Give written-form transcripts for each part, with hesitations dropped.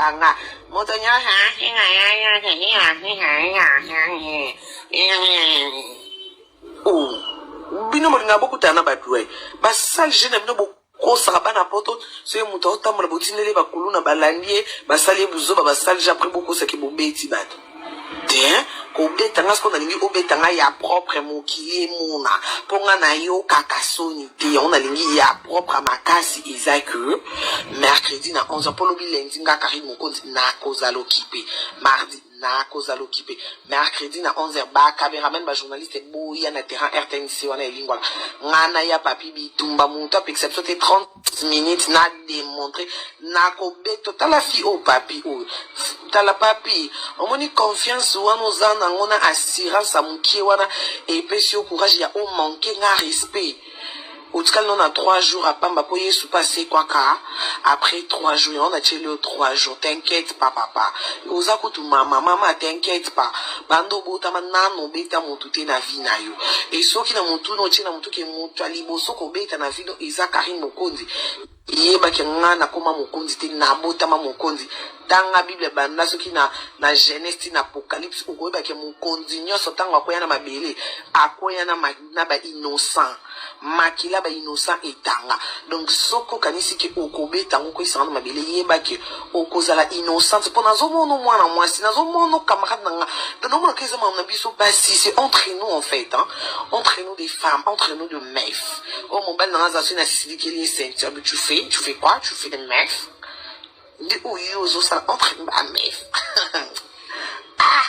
banga moto nyonso. Oh, bino bolingaka bokutana na bato e basale je na bino, bokosaka bana Poto. Soki moto aotambola, botindeli ye bakuluna, balandi ye, basali ye buzoba, basale je. Après bokosaki, bobeti bato te. Kobeta nga sikoyo, nalingi obeta nga ya propre, mokili emona, mpo nga nayokaka soni te. Yango nalingi ya propre makasi. Eza que mercredi na 11, mpo lobi lundi nga Karine Mokonzi nakozala okipe, mardi nakozala okipe. Mercredi na 11, bacameraman, bajournaliste, boya na terrain RTNC wana elingwala. Nga na ya Papi Bitumba, moto apekisa biso te. 30 minutes na démontre, nakobeta. Tala fi oyo, Papi oyo, tala Papi. Omoni confiance wana oza nango na assurance ya mokie wana, epesi yo courage ya omanke nga respect. Otikali no na 3 jours apamba, mpo Yesu mpe asekwaka après 3 jours. Yango natieli yo 3 jours. T'inquiète pas, papa, oza kutu mama mama. T'inquiète pas, bando obotama nano obeta motu te na vie na yo. E soki na motu no otie na motu ke moto ya liboso kobeta na vie no eza Karine Mokonzi, yebaki nga nakóma mokonzi te, nabotama mokonzi. Tanga Bible, banda soki na Genèse ti na Apocalypse, okoyebaki mokonzi nyonso ntango akwea na mabele, akwea na bainnocent, makila bainnocent etanga. Donc soki okanisi ke okobeta yango, okoyisanga na mabele, yebaki okozala innocente, mpo nazomona mwana mwasi, nazomona camarade na nga. Donc namonaka eza mama na biso basi, c'est entre nous en fait, hein? Entre nous des femmes, entre nous de meufs. Oyo mobali na nga aza, soki nasilikeli ye ceinture, tu fais quoi? Tu fais des meufs nde oyo ozosala entre bameufs. Ah,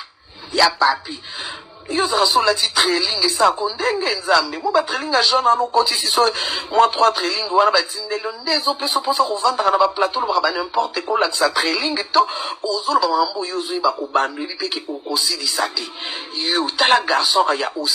ya Papi, yo ozalaka so olati trailing, esalako ndenge Nzambe mo batrailing ya jaune wana, okotisi so mwa trois trailing wana, batindeli yo nde ezopesa mposa kovandaka na baplateau, olobaka ba n'importe, kolakisa trailing to ozoloba makambo oyo ozoyeba kobanda, oyebi mpe ke okosilisa te. Yo tala garçon ya